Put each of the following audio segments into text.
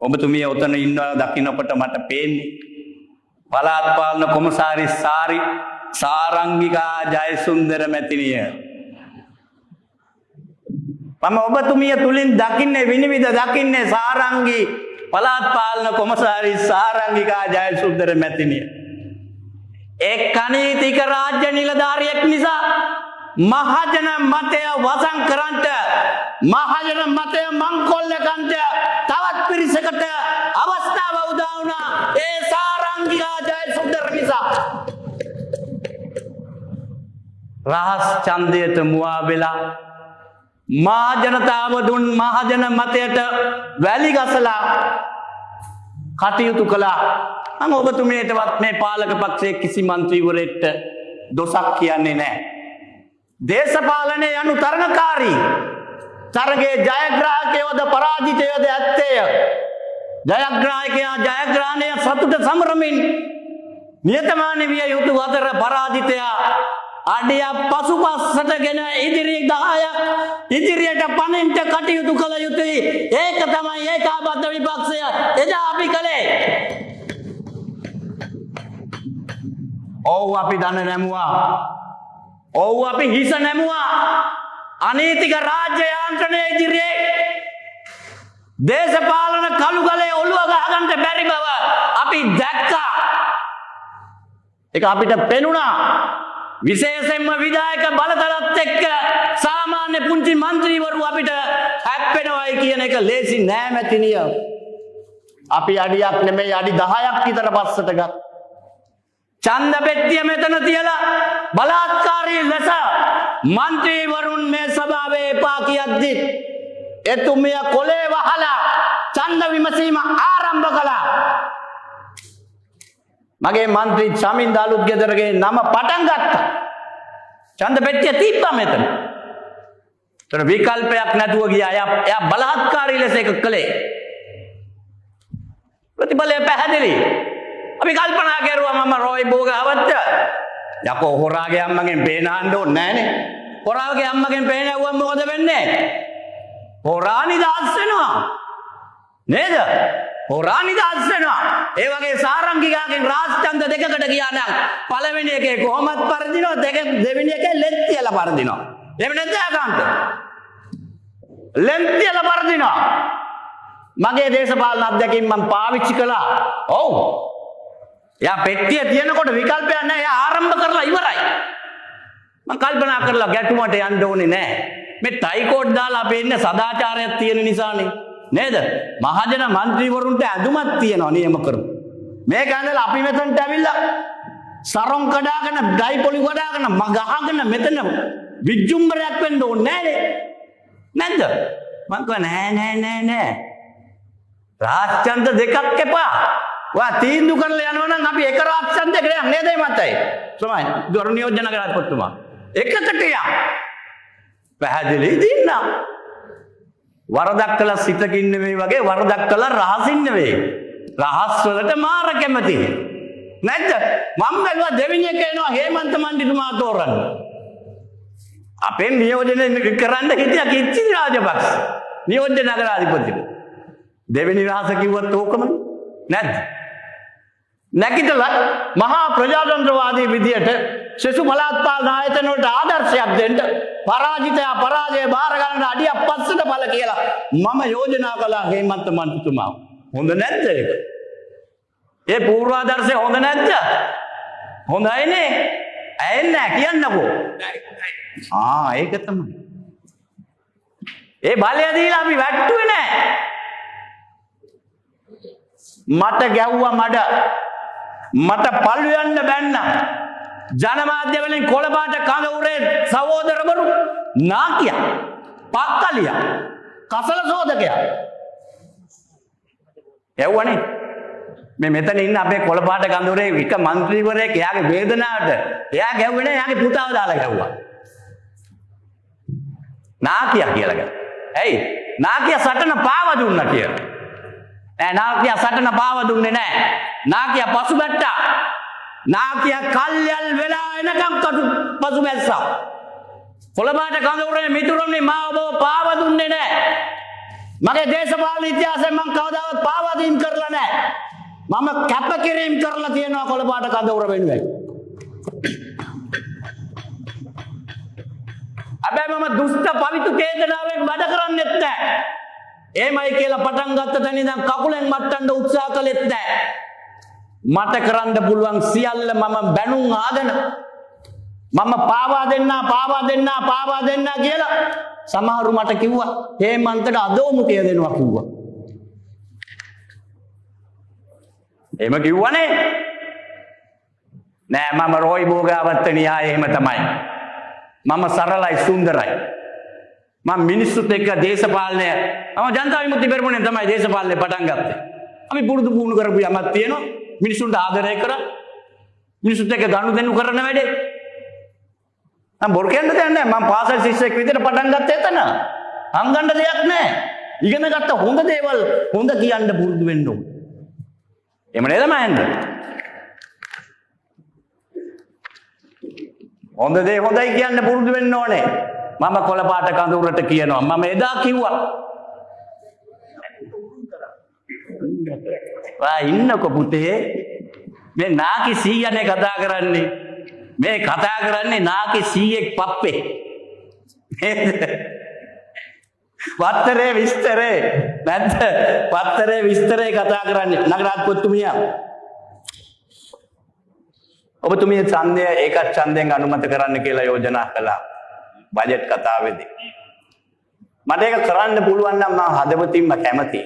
ඔබතුමිය ඔතන ඉන්නවා දකින්නකොට මට පේන්නේ පළාත් පාලන කොමසාරිස් සාරංගිකා ජයසුන්දර මැතිණිය. මම ඔබතුමිය තුලින් දකින්නේ, විනිවිද දකින්නේ සාරංගි පළාත් පාලන කොමසාරිස් සාරංගිකා ජයසුන්දර මැතිණිය. එක් අනීතික රාජ්‍ය නිලධාරියෙක් නිසා මහජන මතය වසන් කරන්ට, මහජන මතය මංකොල්ලකන්ට තවත් පිරිසකට අවස්ථාව උදා වුණා ඒ සාරංගිකා ජයසුන්දර නිසා. රහස් ඡන්දයට මුවා වෙලා මහජනතාව දුන් මහජන මතයට වැලි ගසලා කටයුතු කළා. මම ඔබතුමියටවත් මේ පාලක පක්ෂයේ කිසි මන්ත්‍රීවරයෙක්ට දොසක් කියන්නේ නැහැ. දේශපාලනය යනු තරඟකාරී. තරගයේ ජයග්‍රාහකයෝද පරාජිතයෝද ඇත්තේය. ජයග්‍රාහකයා ජයග්‍රහණය සතුට සමරමින් නියතමානී විය යුතු අතර, පරාජිතයා අඩියක් පසුපස්සටගෙන ඉදිරි 10ක් ඉදිරියට පනින්ට කටයුතු කළ යුතුයි. ඒක තමයි ඒකාබද්ධ විපක්ෂය එදා අපි කළේ. ඔව්, අපි දන නැමුවා. ඔව්, අපි හිස නැමුවා. අනීතික රාජ්‍ය යාන්ත්‍රණය ඉදිරියේ දේශපාලන කළු ගලේ ඔළුව ගහගන්න බැරි බව අපි දැක්කා. ඒක අපිට පෙනුණා. විශේෂයෙන්ම විධායක බලතලත් එක්ක සාමාන්‍ය පුංචි මන්ත්‍රීවරු අපිට හැප්පෙනවයි කියන එක ලේසි නෑ මැතිනිය. අපි අඩියක් නෙමෙයි, අඩි 10ක් විතර පස්සට ගත්තා. ඡන්ද පෙට්ටිය මෙතන තියලා බලහත්කාරී ලෙස මන්ත්‍රීවරුන් මේ සභාවේ එපා කියද්දි එතුමිය කොලේ වහලා ඡන්ද විමසීම ආරම්භ කළා. මගේ මන්ත්‍රී චමින්ද අලුත්ගෙදරගේ නම පටන් ගත්තා. ඡන්ද පෙට්ටිය තිබ්බා මෙතන. එතන විකල්පයක් නැතුව ගියා. එයා බලහත්කාරී ලෙස ඒක කළේ. ප්‍රතිඵලය පැහැදිලි. අපි කල්පනා කරුවා මම රොයි බෝගහවත්ත. යකෝ, හොරාගේ අම්මගෙන් පේන අහන්න ඕනේ නෑනේ. හොරාගේ අම්මගෙන් පේන ඇහුවම මොකද වෙන්නේ? හොරා නිදහස් වෙනවා. නේද? හොරා නිදහස් වෙනවා. ඒ වගේ සාරංගිකාගෙන් රාජ්ඡන්ද දෙකකට ගියා නම් පළවෙනි එකේ කොහොමත් පරදිනවා, දෙවෙනි එකේ ලෙන් තියලා පරදිනවා. එහෙම නැද්ද ආකාන්ත? ලෙන් තියලා පරදිනවා. මගේ දේශපාලන අත්දැකීම් මම පාවිච්චි කළා. ඔව්. එයා පෙට්ටිය තියනකොට විකල්පයක් නැහැ. එයා ආරම්භ කරලා ඉවරයි. මං කල්පනා කරලා ගැටුමට යන්න ඕනේ නෑ. මේ ටයිකෝඩ් දාලා අපේ ඉන්න සදාචාරයක් තියෙන නිසානේ. නේද? මහජන මන්ත්‍රීවරුන්ට ඇඳුමක් තියෙනවා නියම කරමු. මේක ඇඳලා අපි මෙතනට ඇවිල්ලා සරොන් කඩාගෙන, ඩයිපොලි කඩාගෙන, ම ගහගෙන මෙතන විජ්ජුම්බරයක් වෙන්න ඕනේ නෑනේ. නැද්ද? මං කිව්වා නෑ නෑ නෑ නෑ. රාජ්‍යන්ත දෙකක් එපා. ඔයා තීන්දුව කරලා යනවා නම් අපි එක රාජ්‍යන්තයකට යන්න නේද මතයි? සමයි ගරු නියෝජ්‍ය නගරාධිපතිතුමා. එකකට යන්න. පැහැදිලි දින්න. වරදක් කළා සිතකින් නෙවෙයි වගේ වරදක් කළා රහසින් නෙවෙයි. රහස් වලට මාර කැමති. නැද්ද? මම බැලුවා දෙවෙනි එක එනවා හේමන්ත මණ්ඩිතුමා තෝරන්න. අපෙන් නියෝජනය කරන්න හිටියා කිච්චි රාජපක්ෂ. නියෝජ්‍ය නගරාධිපතිට. දෙවෙනි රහස කිව්වත් ඕකම නැද්ද? නැගිටලා මහා ප්‍රජාතන්ත්‍රවාදී විදියට සෙසු පළාත් පාලන ආයතන වලට ආදර්ශයක් දෙන්න, පරාජිතයා පරාජය බාර ගන්න අඩියක් පස්සට බල කියලා මම යෝජනා කළා හේමන්ත මන්ත්‍රීතුමා. හොඳ නැද්ද ඒක? ඒ පූර්වාදර්ශය හොඳ නැද්ද? හොඳයිනේ. ඇයෙන්නේ නැහැ කියන්නකෝ. ආ, ඒක තමයි. ඒ බලය දීලා අපි වැට්ටුවේ නෑ. මට ගැව්වා මඩ. මට පළු යන්න බැන්න. ජනමාධ්‍ය වලින් කොළපාට කඳ උරේ සහෝදරවරු නාකියා, පක්කලියා, කසල සෝදකයා. යවුවනේ. මේ මෙතන ඉන්න අපේ කොළපාට කඳවුරේ එක මන්ත්‍රීවරයෙක් එයාගේ වේදනාවට එයා ගැව්වේ නෑ, එයාගේ පුතාව දාලා ගැව්වා. නාකියා කියලා ගැව්වා. ඇයි? නාකියා සටන පාව දුන්නා කියලා. නෑ, නාකියා සටන පාව දුන්නේ නෑ. නාකියා පසුබැට්ටා. නාකියා කල්යල් වෙලා එනකම් කටු පසුබැස්සා. කොළපාට කඳවුරේ මිතුරුනි, මා ඔබව පාව දුන්නේ නෑ. මගේ දේශපාලන ඉතිහාසයෙන් මං කවදාවත් පාවා දීම් කරලා නැහැ. මම කැපකිරීම කරලා තියෙනවා කොළපාට කඳවුර වෙනුවෙන්. හැබැයි මම දුෂ්ට පවිතු චේතනාවෙන් වැඩ කරන්නෙත් නැහැ. එහෙමයි කියලා පටන් ගත්ත තැන ඉඳන් කකුලෙන් මට්ටන්න උත්සාහ කළෙත් නැහැ. මට කරන්න පුළුවන් සියල්ල මම බැනුම් ආගෙන මම පාවා දෙන්න, පාවා දෙන්න, පාවා දෙන්න කියලා සමහරු මට කිව්වා හේමන්තට අදෝමුඛය දෙනවා කිව්වා. එහෙම කිව්වනේ. නෑ, මම රෝයි බෝගාවත්ත න්‍යාය එහෙම තමයි. මම සරලයි, සුන්දරයි. මම මිනිස්සුත් එක්ක දේශපාලනය, මම ජනතා විමුක්ති පෙරමුණෙන් තමයි දේශපාලනය පටන් ගත්තේ. අපි පුරුදු පුහුණු කරපු යමක් තියෙනවා. මිනිස්සුන්ට ආදරය කරා. මිනිස්සුත් එක්ක ගනුදෙනු කරන වැඩේ. මම බොරු කියන්න දෙයක් නෑ. මම පාසල් ශිෂ්‍යෙක් විදිහට පටන් ගත්තේ එතන. හංගන්න දෙයක් නෑ. ඉගෙන ගත්ත හොඳ දේවල් හොඳ කියන්න පුරුදු වෙන්න ඕන. එහෙම නේද මହେන්ද්‍ර? හොඳ දේ හොඳයි කියන්න පුරුදු වෙන්න ඕනේ. මම කොළපාට කඳවුරට කියනවා. මම එදා කිව්වා. වා ඉන්නකො පුතේ, මේ නාකි සීයනේ කතා කරන්නේ. මේ කතා කරන්නේ නාකි සීයෙක් පප්පේ. නේද? පත්තරේ විස්තරේ නැද්ද? පත්තරේ විස්තරේ කතා කරන්නේ නගරාධිපතිතුමිය. ඔබතුමිය ඡන්දය ඒකත් ඡන්දයෙන් අනුමත කරන්න කියලා යෝජනා කළා බජට් කතාවේදී. මට ඒක කරන්න පුළුවන් නම් මම හදවතින්ම කැමතියි.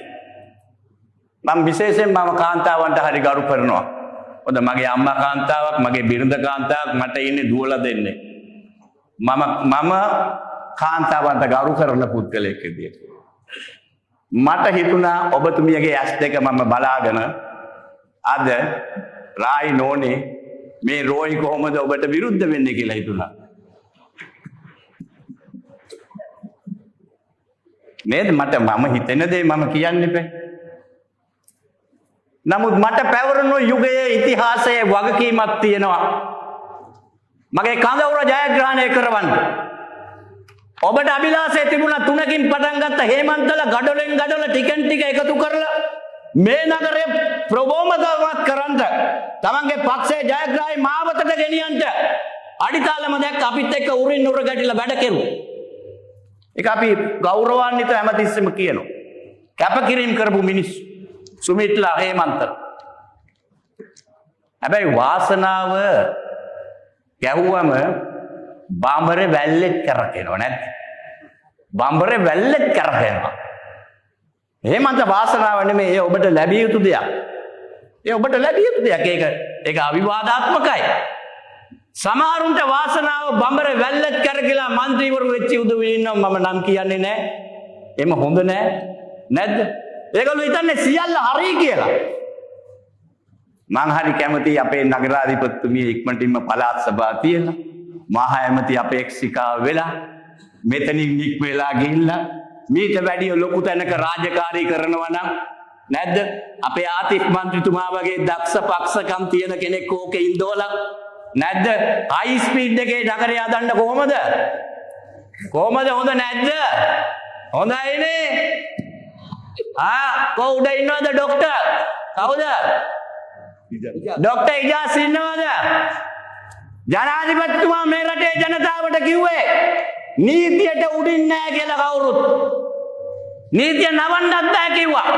මම විශේෂයෙන් මම කාන්තාවන්ට හරි ගරු කරනවා. මොකද මගේ අම්මා කාන්තාවක්, මගේ බිරිඳ කාන්තාවක්, මට ඉන්නේ දුවලා දෙන්නේ. මම මම කාන්තාවන්ට ගරු කරන පුද්ගලයෙක් විදියට. මට හිතුණා ඔබතුමියගේ ඇස් දෙක මම බලාගෙන අද රායි නෝනේ මේ රෝයි කොහොමද ඔබට විරුද්ධ වෙන්නේ කියලා හිතුණා. නේද? මට මම හිතෙන දේ මම කියන්න එපා. නමුත් මට පැවරුණු යුගයේ ඉතිහාසයේ වගකීමක් තියෙනවා. මගේ කඳවුර ජයග්‍රහණය කරවන්න. ඔබට අභිලාෂය තිබුණා තුනකින් පටන් ගත්ත හේමන්තල ගඩොලෙන් ගඩොල ටිකෙන් ටික එකතු කරලා මේ නගරය ප්‍රබෝධමත් කරන්න, තමන්ගේ පක්ෂයේ ජයග්‍රාහී මාවතට ගෙනියන්න අඩිතාලම දැක්ක අපිත් එක්ක උරින් උර ගැටිලා වැඩ කෙරුවා. ඒක අපි ගෞරවාන්විතව හැමතිස්සෙම කියනවා. කැපකිරීම කරපු මිනිස්සු සුමිත්ලා හේමන්ත. හැබැයි වාසනාව ගැහුවම බඹරේ වැල්ලෙත් කරකිනවා නැද්ද? බඹරේ වැල්ලෙත් කරකිනවා. හේමන්ත වාසනාව නෙමෙයි, ඒ ඔබට ලැබිය යුතු දෙයක්. ඒ ඔබට ලැබිය යුතු දෙයක්. ඒක ඒක අවිවාදාත්මකයි. සමහරුන්ට වාසනාව බඹරේ වැල්ලෙත් කරකිලා මන්ත්‍රීවරු වෙච්ච උදවිය ඉන්නවා. මම නම් කියන්නේ නෑ. එහෙම හොඳ නෑ. නැද්ද? ඒගොල්ලෝ හිතන්නේ සියල්ල හරි කියලා. මං හරි කැමතියි අපේ නගරාධිපතිතුමිය ඉක්මනටින්ම පළාත් සභාව තියලා මහා ඇමති අපේක්ෂිකාව වෙලා මෙතනින් නික් වෙලා ගිහිල්ලා මීට වැඩිය ලොකු තැනක රාජකාරී කරනවා නම් නැද්ද? අපේ ආතිෆ් මන්ත්‍රීතුමා වගේ දක්ෂ පක්ෂකම් තියෙන කෙනෙක් ඕකේ ඉඳෝලා නැද්ද? හයි ස්පීඩ් එකේ නගරය හදන්න කොහොමද? කොහොමද හොඳ නැද්ද? හොඳයිනේ. ආ කො උඩ ඉන්නවද ඩොක්ටර්? කවුද? ඩොක්ටර් ඉජාස් ඉන්නවද? ජනාධිපතිතුමා මේ රටේ ජනතාවට කිව්වේ නීතියට උඩින් නෑ කියලා කවුරුත්. නීතිය නවන්නත් බෑ කිව්වා.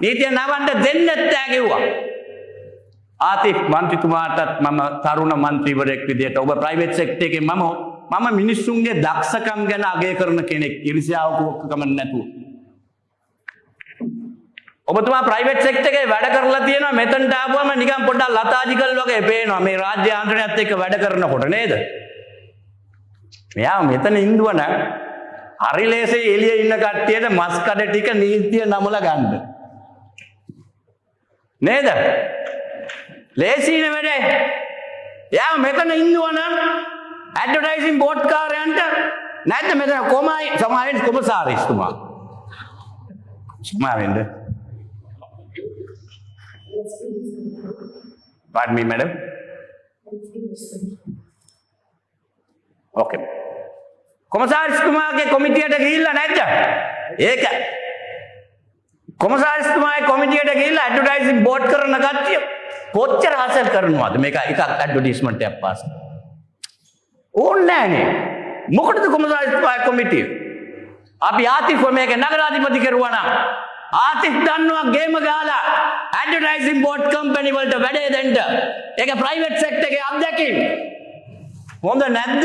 නීතිය නවන්න දෙන්නෙත් නෑ කිව්වා. ආතිෆ් මන්ත්‍රීතුමාටත් මම තරුණ මන්ත්‍රීවරයෙක් විදියට ඔබ ප්‍රයිවට් සෙක්ටර් එකේ මම මම මිනිස්සුන්ගේ දක්ෂකම් ගැන අගය කරන කෙනෙක්, ඉරිසියාව කුවක්කම නැතුව. ඔබතුමා ප්‍රයිවට් සෙක්ටර් එකේ වැඩ කරලා තියෙනවා. මෙතනට ආවම නිකන් පොඩ්ඩක් ලතාජිකල් වගේ පේනවා මේ රාජ්‍ය යාන්ත්‍රණයත් එක්ක වැඩ කරනකොට නේද? මෙයා මෙතන ඉන්දුවා නම් හරි ලේසියි එළියේ ඉන්න කට්ටියට මස් කඩ ටික නීතිය නමලා ගන්න. නේද? ලේසියිනේ වැඩේ. එයා මෙතන ඉන්දුවා නම් ඇඩ්වර්ටයිසින් බෝඩ් කාරයන්ට නැද්ද මෙතන කොමයි සමහරවිට කොමසාරිස්තුමා. සමා වෙන්න. Pardon me, madam. Okay. කොමසාරිස්තුමාගේ කොමිටියට ගිහිල්ලා නැද්ද? ඒක කොමසාරිස්තුමාගේ කොමිටියට ගිහිල්ලා ඇඩ්වර්ටයිසින් බෝඩ් කරන කට්ටිය කොච්චර හසල් කරනවද මේක එකක් ඇඩ්වර්ටයිස්මන්ට් එකක් පාස් ඕනේ නෑනේ. මොකටද කොමසාරිස්තුමාගේ කොමිටිය? අපි ආතිෆ් මේක නගරාධිපති කරුවා නම් ආතිෆ් දන්නවා ගේම ගහලා ඇඩ්වර්ටයිසින් බෝඩ් කම්පැනි වලට වැඩේ දෙන්න. ඒක ප්‍රයිවට් සෙක්ටර් එකේ අත්දැකීම්. හොඳ නැද්ද?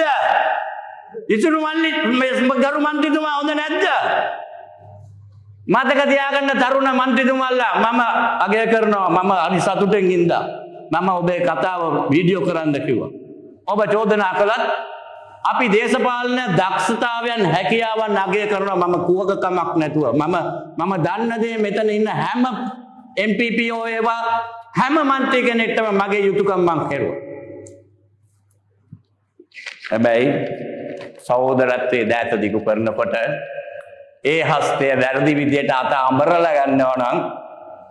ඉසුරු මල්ලි, මේ ගරු මන්ත්‍රීතුමා, හොඳ නැද්ද? මතක තියාගන්න තරුණ මන්ත්‍රීතුමාලා, මම අගය කරනවා. මම හරි සතුටෙන් ඉඳා මම ඔබේ කතාව වීඩියෝ කරන්න කිව්වා. ඔබ චෝදනා කළත් අපි දේශපාලන දක්ෂතාවයන්, හැකියාවන් අගය කරනවා. මම කුහකකමක් නැතුව මම මම දන්න දේ මෙතන ඉන්න හැම MPPO ඒවා හැම මන්ත්‍රී කෙනෙක්ටම මගේ යුතුයකම් මං කෙරුවා. හැබැයි සහෝදරත්වයේ දෑත දිගු කරනකොට ඒ හස්තය වැරදි විදියට අත අඹරලා ගන්නවා නම්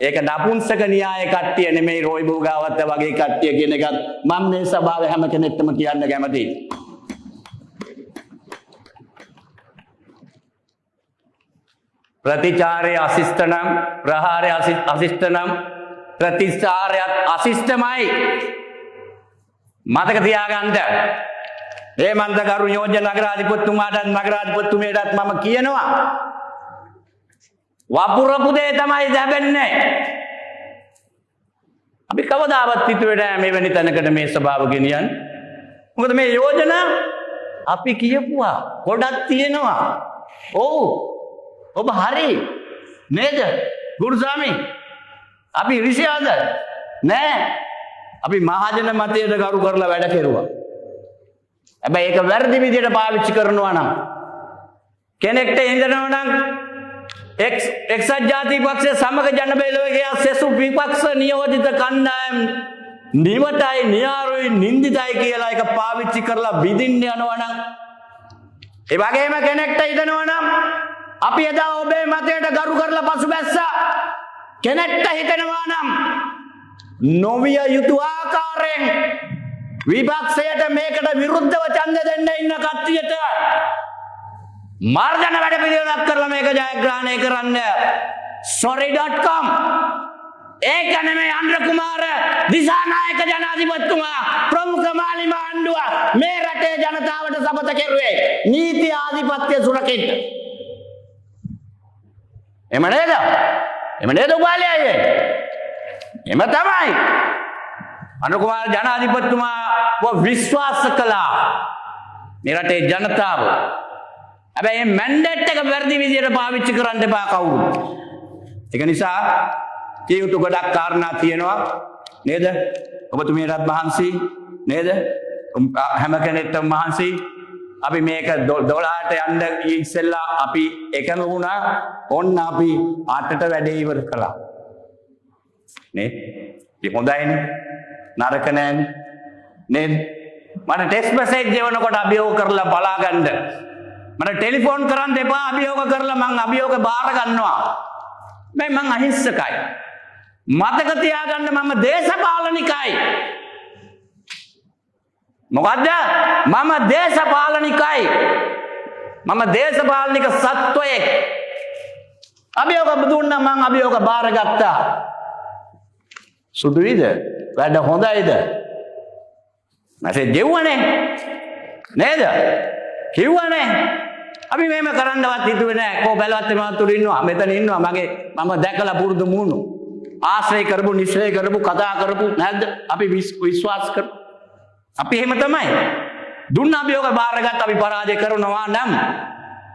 ඒක නපුංසක න්‍යාය කට්ටිය නෙමෙයි, රෝයි බෝගාවත්ත වගේ කට්ටිය කියන එකත් මම මේ සභාවේ හැම කෙනෙක්ටම කියන්න කැමතියි. ප්‍රතිචාරය අශිෂ්ට නම්, ප්‍රහාරය අශිෂ්ට නම්, ප්‍රතිචාරයත් අශිෂ්ටමයි. මතක තියාගන්න. හේමන්ත ගරු නියෝජ්‍ය නගරාධිපතිතුමාටත් නගරාධිපතිතුමියටත් මම කියනවා, වපුරපු දේ තමයි ලැබෙන්නේ. අපි කවදාවත් හිතුවේ නෑ මෙවැනි තැනකට මේ සභාව ගෙනියන්න. මොකද මේ යෝජනා අපි කියපුවා ගොඩක් තියෙනවා. ඔව්, ඔබ හරි නේද ගුරුස්වාමී? අපි ඊර්ෂ්‍යාද නෑ. අපි මහජන මතයට ගරු කරලා වැඩ කෙරුවා. හැබැයි ඒක වැරදි විදියට පාවිච්චි කරනවා නම්, කෙනෙක්ට හිතනවා නම් එක්සත් ජාතික පක්ෂය සමග ජන බලවේගය සෙසු විපක්ෂ නියෝජිත කණ්ඩායම් නිවටයි, නියාරුයි, නින්දිතයි කියලා ඒක පාවිච්චි කරලා විඳින්න යනවා නම්, ඒ වගේම කෙනෙක්ට හිතනවා නම් අපි එදා ඔබේ මතයට ගරු කරලා පසුබැස්සා, කෙනෙක්ට හිතෙනවා නම් නොවිය යුතු ආකාරයෙන් විපක්ෂයට මේකට විරුද්ධව ඡන්ද දෙන්න ඉන්න කට්ටියට මර්ධන වැඩ පිළිවෙලක් කරලා මේක ජයග්‍රහණය කරන්න, sorry.com. ඒක නෙමෙයි අනුර කුමාර දිසානායක ජනාධිපතිතුමා ප්‍රමුඛ මාලිම ආණ්ඩුව මේ රටේ ජනතාවට සපත කෙරුවේ නීති ආධිපත්‍ය සුරකින්න. එම නේද? එම නේද උපාලි අයියේ? එම තමයි. අනුර කුමාර ජනාධිපතිතුමාව විශ්වාස කළා මේ රටේ ජනතාව. හැබැයි මේ මැන්ඩේට් එක වැරදි විදියට පාවිච්චි කරන්න එපා කවුරුත්. ඒක නිසා කිය යුතු ගොඩක් කාරණා තියෙනවා නේද? ඔබතුමියටත් මහන්සි නේද? හැම කෙනෙක්ටම මහන්සි. අපි මේක 12ට යන්න ඉස්සෙල්ලා අපි එකඟ වුණා. ඔන්න අපි 8ට වැඩේ ඉවර කළා. නේ? ඉතින් හොඳයිනේ. නරක නෑනේ. නේද? මට ටෙක්ස්ට් මැසේජ් එවනකොට අභියෝග කරලා බලා ගන්න. මට ටෙලිෆෝන් කරන්න එපා අභියෝග කරලා. මං අභියෝග බාර ගන්නවා. මේ මං අහිංසකයි. මතක තියාගන්න, මම දේශපාලනිකයි. මොකද්ද? මම දේශපාලනිකයි. මම දේශපාලනික සත්වයෙක්. අභියෝග දුන්නා, මං අභියෝග බාරගත්තා. සුදුයිද? වැඩ හොඳයිද? මැසේජ් ගෙව්වනේ. නේද? කිව්වනේ. අපි මෙහෙම කරන්නවත් හිතුවේ නෑ. කෝ බැලුවත් මහත්තුරු ඉන්නවා. මෙතන ඉන්නවා මගේ මම දැකලා පුරුදු මූණු. ආශ්‍රය කරපු, නිශ්චය කරපු, කතා කරපු නැද්ද? අපි විශ්වාස කරපු. අපි එහෙම තමයි. දුන්න අභියෝග බාරගත් අපි පරාජය කරනවා නම්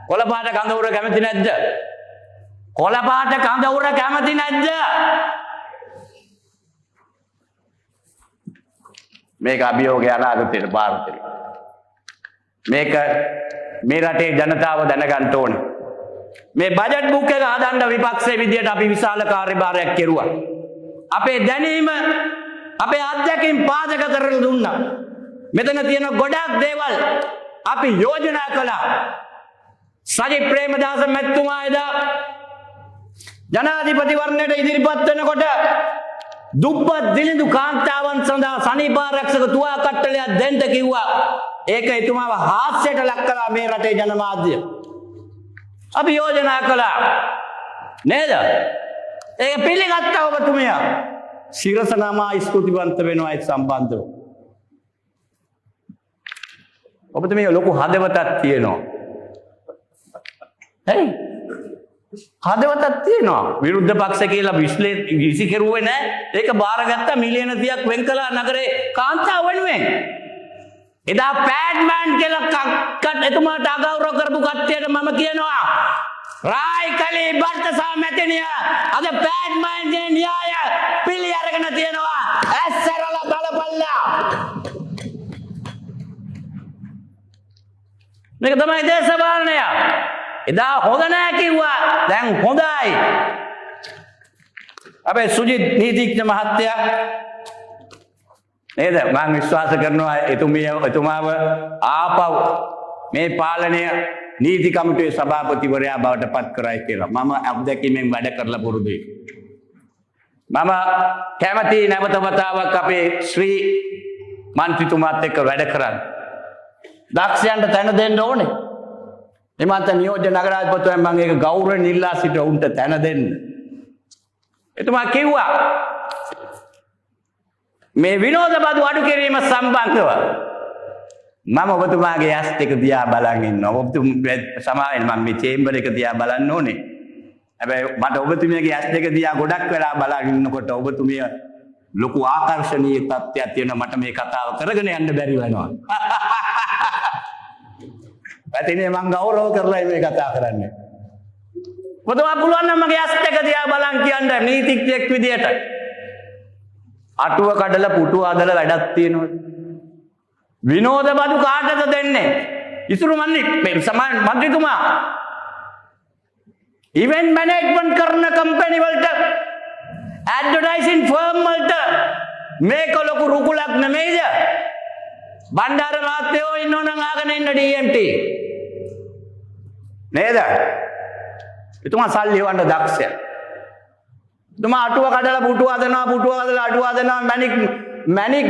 කොළපාට කඳවුර කැමති නැද්ද? කොළපාට කඳවුර කැමති නැද්ද? මේක අභියෝගය අනාගතයට බාර දෙන්න. මේක මේ රටේ ජනතාව දැනගන්න ඕනේ. මේ බජට් බුක් එක හදන්න විපක්ෂයේ විදියට අපි විශාල කාර්යභාරයක් කෙරුවා. අපේ දැනීම, අපේ අත්දැකීම් පාදක කරලා දුන්නා. මෙතන තියෙන ගොඩාක් දේවල් අපි යෝජනා කළා. සජිත් ප්‍රේමදාස මැතිතුමා එදා ජනාධිපතිවරණයට ඉදිරිපත් වෙනකොට දුප්පත් දිලිඳු කාන්තාවන් සඳහා සනීපාරක්ෂක තුවා කට්ටලයක් දෙන්න කිව්වා. ඒක එතුමාව හාස්‍යයට ලක් කළා මේ රටේ ජනමාධ්‍ය. අපි යෝජනා කළා. නේද? ඒක පිළිගත්තා ඔබතුමිය. සිරස නමා ස්තුතිවන්ත වෙනවා ඒ සම්බන්ධව. ඔබතුමිය ලොකු හදවතක් තියෙනවා. ඇයි? හදවතක් තියෙනවා. විරුද්ධ පක්ෂ කියලා විසි කෙරුවේ නෑ. ඒක බාරගත්තා මිලියන 30ක් වෙන් කළා නගරේ කාන්තාව වෙනුවෙන්. එදා පෑඩ්මෑන් කියලා එතුමාට අගෞරව කරපු කට්ටියට මම කියනවා රායිකලී බර්තසා මැතිණිය අද පෑඩ්මෑන්ගේ න්‍යාය පිළි අරගෙන තියෙනවා. ඇස් ඇරලා බලපල්ලා. මේක තමයි දේශපාලනය. එදා හොඳ නෑ කිව්වා. දැන් හොඳයි. අපේ සුජිත් නීතිඥ මහත්තයා නේද? මං විශ්වාස කරනවා එතුමාව ආපහු මේ පාලනය නීති කමිටුවේ සභාපතිවරයා බවට පත් කරයි කියලා. මම අත්දැකීමෙන් වැඩ කරලා පුරුදුයි. මම කැමති නැවත වතාවක් අපේ ශ්‍රී මන්ත්‍රීතුමාත් එක්ක වැඩ කරන්න. දක්ෂයන්ට තැන දෙන්න ඕනේ. එමන්ත නියෝජ්‍ය නගරාධිපතිතුමන් මම ඒක ගෞරවයෙන් ඉල්ලා සිට උන්ට තැන දෙන්න. එතුමා කිව්වා මේ විනෝද බදු අඩු කිරීම සම්බන්ධව මම ඔබතුමාගේ ඇස් දෙක දිහා බලන් ඉන්නවා. ඔබතුමා සමාවෙන්න මම මේ චේම්බර් එක දිහා බලන්න ඕනේ. හැබැයි මට ඔබතුමියගේ ඇස් දෙක දිහා ගොඩක් වෙලා බලන් ඉන්නකොට ඔබතුමිය ලොකු ආකර්ෂණීය තත්ත්වයක් තියෙනවා. මට මේ කතාව කරගෙන යන්න බැරි වෙනවා. පැතිනේ මං ගෞරව කරලා මේ කතා කරන්නේ. ඔබතුමා පුළුවන් නම් මගේ ඇස් දෙක දිහා බලන් කියන්න නීතිඥයෙක් විදියට. අටුව කඩලා පුටුව හදලා වැඩක් තියෙනවද? විනෝද බදු කාටද දෙන්නේ? ඉසුරු මන්නි මේ සමාන මන්ත්‍රීතුමා ඉවෙන්ට් මැනේජ්මන්ට් කරන කම්පැනි වලට, ඇඩ්වර්ටයිසින් ෆර්ම් වලට මේක ලොකු රුකුලක් නෙමෙයිද? බණ්ඩාර මහත්තයෝ ඉන්නවනම් ආගෙන ඉන්න DMT. නේද? එතුමා සල්ලි හොයන්න දක්ෂයා. එතුමා අටුව කඩලා පුටුව හදනවා, පුටුව හදලා අටුව හදනවා, මැණික් මැණික්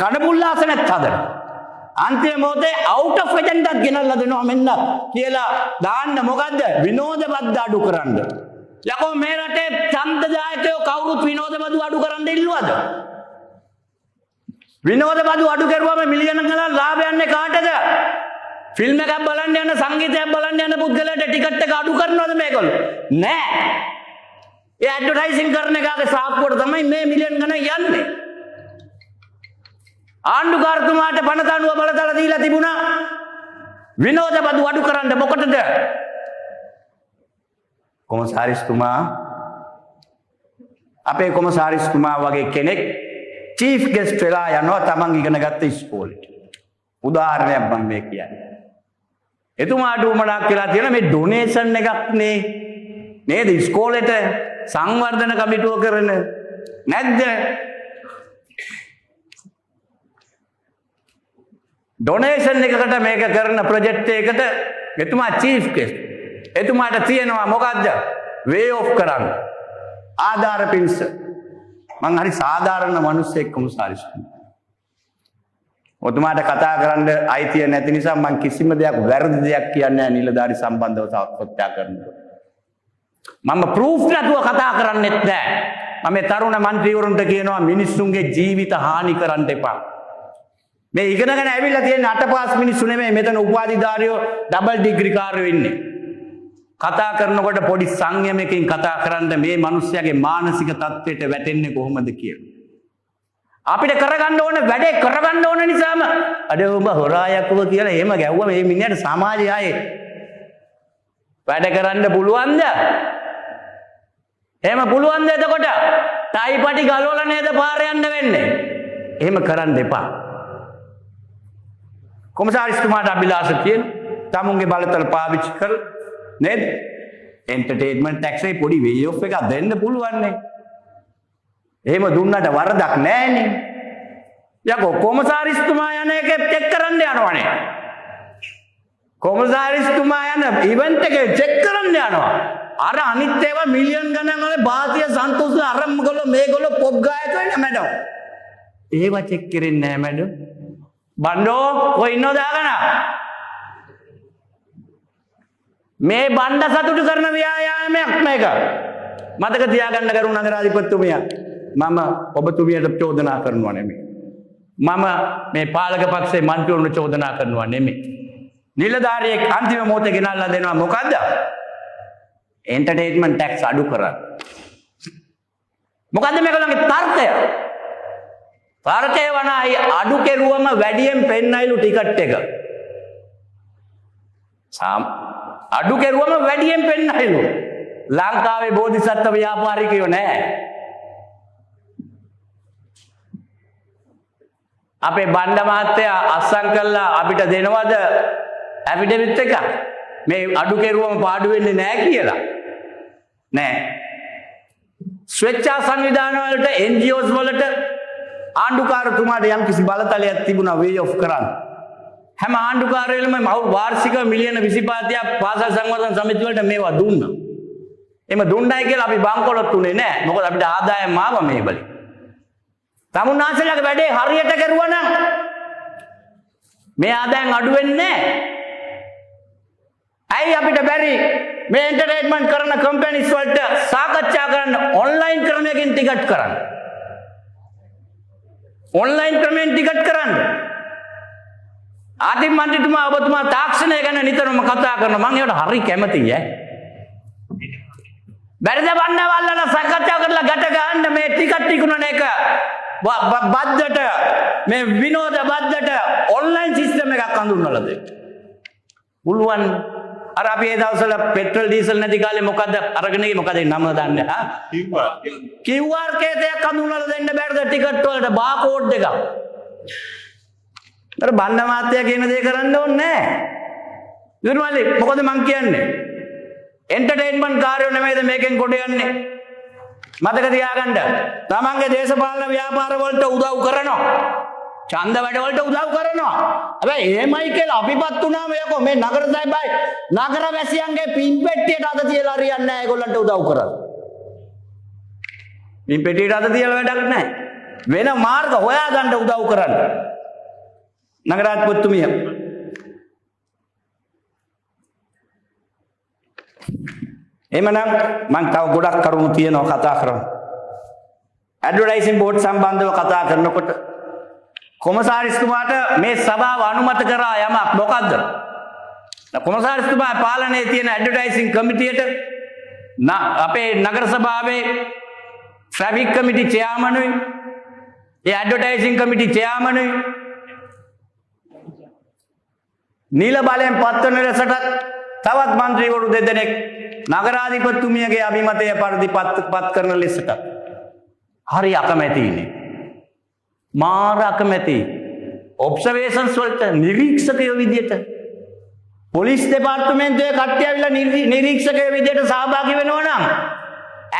කඩපුල්ලාසනෙත් හදනවා. අන්තිම මොහොතේ අවුට් ඔෆ් එජෙන්ඩාත් ගෙනල්ලා දෙනවා මෙන්න කියලා දාන්න. මොකද්ද? විනෝද බද්ද අඩු කරන්න. යකෝ මේ රටේ ඡන්දදායකයෝ කවුරුත් විනෝද බදු අඩු කරන්න ඉල්ලුවද? විනෝද බදු අඩු කරුවම මිලියන ගණන් ලාභ යන්නේ කාටද? ෆිල්ම් එකක් බලන්න යන, සංගීතයක් බලන්න යන පුද්ගලයාට ටිකට් එක අඩු කරනවද මේගොල්ලෝ? නෑ. ඒ ඇඩ්වර්ටයිසින් කරන එකාගේ සාක්කුවට තමයි මේ මිලියන් ගණන් යන්නේ. ආණ්ඩුකාරතුමාට පනත අනුව බලතල දීලා තිබුණා විනෝද බදු අඩු කරන්න. මොකටද? කොමසාරිස්තුමා, අපේ කොමසාරිස්තුමා වගේ කෙනෙක් චීෆ් ගෙස්ට් වෙලා යනවා තමන් ඉගෙන ගත්ත ඉස්කෝලේට. උදාහරණයක් මම මේ කියන්නේ. එතුමාට උවමනාක් වෙලා තියෙන මේ ඩොනේෂන් එකක් නේ නේද ඉස්කෝලේට සංවර්ධන කමිටුව කරන නැද්ද? ඩොනේෂන් එකකට මේක කරන ප්‍රොජෙක්ට් එකකට එතුමා චීෆ් ගෙස්ට්. එතුමාට තියෙනවා මොකද්ද? වේ ඔෆ් කරන්න. ආධාර පිණිස. මං හරි සාධාරණ මිනිස්සෙක් කොමසාරිස්තුමා. ඔතුමාට කතා කරන්න අයිතිය නැති නිසා මං කිසිම දෙයක් වැරදි දෙයක් කියන්නේ නැහැ නිලධාරි සම්බන්ධව සාකච්ඡා කරනකොට. මම ප්‍රූෆ් නැතුව කතා කරන්නෙත් නෑ. මම මේ තරුණ මන්ත්‍රීවරුන්ට කියනවා මිනිස්සුන්ගේ ජීවිත හානි කරන්න එපා. මේ ඉගෙනගෙන ඇවිල්ලා තියෙන අටපාස් මිනිස්සු නෙමෙයි, මෙතන උපාධිධාරියෝ ඩබල් ඩිග්‍රී කාරයෝ ඉන්නේ. කතා කරනකොට පොඩි සංයමයකින් කතා කරන්න මේ මිනිස්සයාගේ මානසික තත්ත්වයට වැටෙන්නේ කොහොමද කියලා. අපිට කරගන්න ඕන වැඩේ කරගන්න ඕන නිසාම අඩේ උඹ හොරා යකුව කියලා එහෙම ගැව්වා මේ මිනිහට සමාජය ආයේ වැඩ කරන්න පුළුවන්ද? එහෙම පුළුවන්ද එතකොට? ටයිපටි ගලවලා නේද පාර යන්න වෙන්නේ? එහෙම කරන්න එපා. කොමසාරිස්තුමාට අභිලාෂ තියෙන තමුන්ගේ බලතල පාවිච්චි කරලා නේද? එන්ටර්ටේන්මන්ට් ටැක්ස් එකේ පොඩි වේ ඔෆ් එකක් දෙන්න පුළුවන් නේ. එහෙම දුන්නට වරදක් නෑනේ. යකෝ කොමසාරිස්තුමා යන එක චෙක් කරන්න යනවනේ. කොමසාරිස්තුමා යන ඉවෙන්ට් එකේ චෙක් කරන්න යනවා. අර අනිත් ඒවා මිලියන් ගණන් වල භාතිය සන්තෝෂ අර මේගොල්ලෝ මේගොල්ලෝ පොප් ගායකයෝ නේ මැඩම්. ඒවා චෙක් කරන්නේ නෑ මැඩම්. බණ්ඩෝ කොයි ඉන්නවද ආගන? මේ බණ්ඩ සතුටු කරන ව්‍යායාමයක් මේක. මතක තියාගන්න ගරු නගරාධිපතිතුමිය, මම ඔබතුමියට චෝදනා කරනවා නෙමෙයි. මම මේ පාලක පක්ෂයේ මන්ත්‍රීවරුන්ට චෝදනා කරනවා නෙමෙයි. නිලධාරියෙක් අන්තිම මොහොතේ ගෙනල්ලා දෙනවා මොකද්ද? එන්ටර්ටේන්මන්ට් ටැක්ස් අඩු කරන්න. මොකද්ද මේගොල්ලන්ගේ තර්කය? තර්කය වනයි අඩු කෙරුවම වැඩියෙන් පෙන්නයිලු ටිකට් එක. අඩු කෙරුවම වැඩියෙන් පෙන්නයිලු. ලංකාවේ බෝධිසත්ව ව්‍යාපාරිකයෝ නෑ. අපේ බණ්ඩ මහත්තයා අත්සන් කළා අපිට දෙනවද ඇෆිඩවිට් එකක්? මේ අඩු කෙරුවම පාඩු වෙන්නේ නෑ කියලා. නෑ. ස්වේච්ඡා සංවිධාන වලට, NGOs වලට ආණ්ඩුකාරතුමාට යම්කිසි බලතලයක් තිබුණා වේ ඔෆ් කරන්න. හැම ආණ්ඩුකාරයෙල්ම වාර්ෂිකව මිලියන 25ක් පාසල් සංවර්ධන සමිති වලට මේවා දුන්නා. එහෙම දුන්නයි කියලා අපි බංකොලොත් උනේ නෑ. මොකද අපිට ආදායම් ආවා මේ වලින්. තමුන්නාන්සේලාගේ වැඩේ හරියට කරුවා නම් මේ ආදායම් අඩු වෙන්නේ නෑ. ඇයි අපිට බැරි මේ එන්ටර්ටේන්මන්ට් කරන කම්පැනිස් වලට සාකච්ඡා කරන්න ඔන්ලයින් ක්‍රමයකින් ටිකට් කරන්න? ඔන්ලයින් ක්‍රමයෙන් ටිකට් කරන්න. ආදිම මන්ත්‍රීතුමා ඔබතුමා තාක්ෂණය ගැන නිතරම කතා කරනවා. මං ඒවට හරි කැමතියි ඈ. බැරිද වන්නවල්ලලා සාකච්ඡා කරලා ගැට ගහන්න මේ ටිකට් විකුණන එක බද්දට, මේ විනෝද බද්දට ඔන්ලයින් සිස්ටම් එකක් හඳුන්වලා දෙන්න. පුළුවන්. අර අපි ඒ දවස්වල පෙට්‍රල් ඩීසල් නැති කාලේ මොකද්ද අරගෙන ගියේ, මොකද ඒ නම දන්නේ ආ QR කේතයක් හඳුන්වලා දෙන්න බැරිද ටිකට් වලට බාකෝඩ් එකක්? අර බණ්ඩ මාත්‍යා කියන දේ කරන්න ඕනේ නෑ. විරුමල්ලි මොකද මං කියන්නේ? එන්ටර්ටේන්මන්ට් කාර්යෝ නෙමෙයිද මේකෙන් කොට යන්නේ? මතක තියාගන්න. තමන්ගේ දේශපාලන ව්‍යාපාර වලට උදව් කරනවා. ඡන්ද වැඩ වලට උදව් කරනවා. හැබැයි එහෙමයි කියලා අපිපත් වුණාම යකෝ මේ නගර සභාවේ නගර වැසියන්ගේ පින් පෙට්ටියට අත තියලා හරියන්නේ නැහැ ඒගොල්ලන්ට උදව් කරලා. පින් පෙට්ටියට අත තියලා වැඩක් නැහැ. වෙන මාර්ග හොයාගන්න උදව් කරන්න. නගරාධිපතිතුමිය එහෙමනම් මං තව ගොඩක් කරුණු තියෙනවා කතා කරන්න. ඇඩ්වර්ටයිසින් බෝඩ් සම්බන්ධව කතා කරනකොට කොමසාරිස්තුමාට මේ සභාව අනුමත කරා යමක් මොකද්ද? කොමසාරිස්තුමා පාලනයේ තියෙන ඇඩ්වර්ටයිසින් කමිටියට අපේ නගර සභාවේ ට්‍රැෆික් කමිටි චෙයාමනුයි ඒ ඇඩ්වර්ටයිසින් කමිටි චෙයාමනුයි නිල බලයෙන් පත්වන ලෙසටත් තවත් මන්ත්‍රීවරු දෙදෙනෙක් නගරාධිපතිතුමියගේ අභිමතය පරිදි පත් කරන ලෙසටත් හරි අකමැති ඉන්නේ. මාර අකමැති. ඔබ්සර්වේෂන්ස් වලට නිරීක්ෂකයෝ විදියට පොලිස් දෙපාර්තමේන්තුවේ කට්ටිය ඇවිල්ලා නිරීක්ෂකයෝ විදියට සහභාගී වෙනවා නම්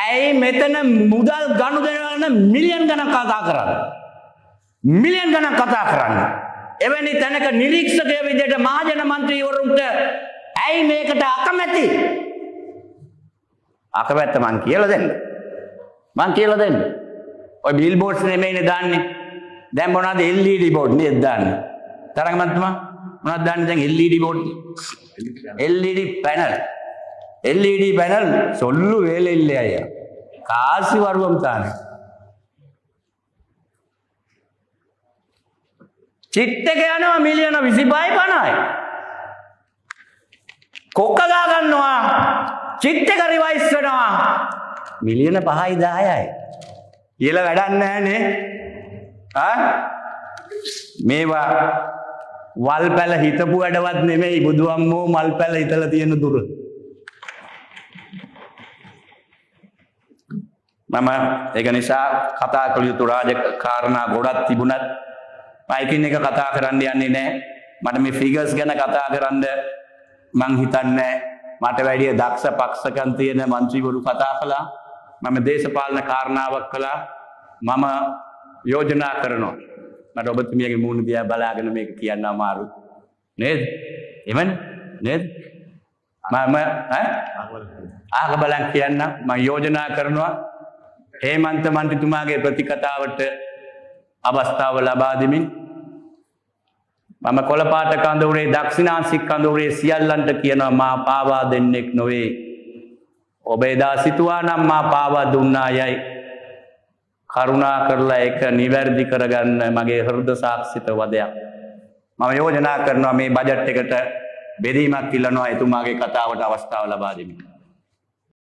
ඇයි මෙතන මුදල් ගනුදෙනු ගැන මිලියන් ගණන් කතා කරන්නේ? මිලියන් ගණන් කතා කරන්නේ. එවැනි තැනක නිරීක්ෂකයෝ විදියට මහජන මන්ත්‍රීවරුන්ට ඇයි මේකට අකමැති? අකමැත්ත මං කියලා දෙන්න. මං කියලා දෙන්න. ඔය බිල් බෝඩ්ස් නෙමෙයිනේ දාන්නේ. දැන් මොනවද LED board නේද දාන්නේ? තරංග මන්ත්‍රීතුමා මොනවද දාන්නේ දැන් LED board? LED panel. LED panel සොල්ලු වේලෙල්ලේ අයියා. කාසි වරුවම් තානේ. චිට් එක යනවා මිලියන 25යි 50යි. කොක්ක ගා ගන්නවා. චිට් එක රිවයිස් වෙනවා. මිලියන 5යි 10යි. කියලා වැඩක් නැහැ නේ. ආ මේවා වල් පැල හිතපු වැඩවත් නෙමෙයි බුදු අම්මෝ මල් පැල හිතලා තියෙන දුර. මම ඒක නිසා කතා කළ යුතු රාජ කාරණා ගොඩක් තිබුණත් මම එකින් එක කතා කරන්න යන්නේ නැහැ. මට මේ ෆිගර්ස් ගැන කතා කරන්න මං හිතන්නේ මට වැඩිය දක්ෂ පක්ෂකම් තියෙන මන්ත්‍රීවරු කතා කළා. මම දේශපාලන කාරණාවක් කළා. මම යෝජනා කරනවා. මට ඔබතුමියගේ මූණ දිහා බලාගෙන මේක කියන්න අමාරු නේද? එමන් නේද? මම ඈ ආග බලන් කියන්න මම යෝජනා කරනවා හේමන්ත මන්ත්‍රීතුමාගේ ප්‍රතිකතාවට අවස්ථාව ලබා දෙමින් මම කොළපාට කඳවුරේ දක්ෂිණාංශික කඳවුරේ සියල්ලන්ට කියනවා මා පාවා දෙන්නෙක් නොවේ. ඔබ එදා සිතුවා නම් මා පාවා දුන්නා යයි, කරුණා කරලා ඒක නිවැරදි කරගන්න. මගේ හෘද සාක්ෂිත වදයක්. මම යෝජනා කරනවා, මේ බජට් එකට බෙදීමක් ඉල්ලනවා, එතුමාගේ කතාවට අවස්ථාව ලබා දෙමින්.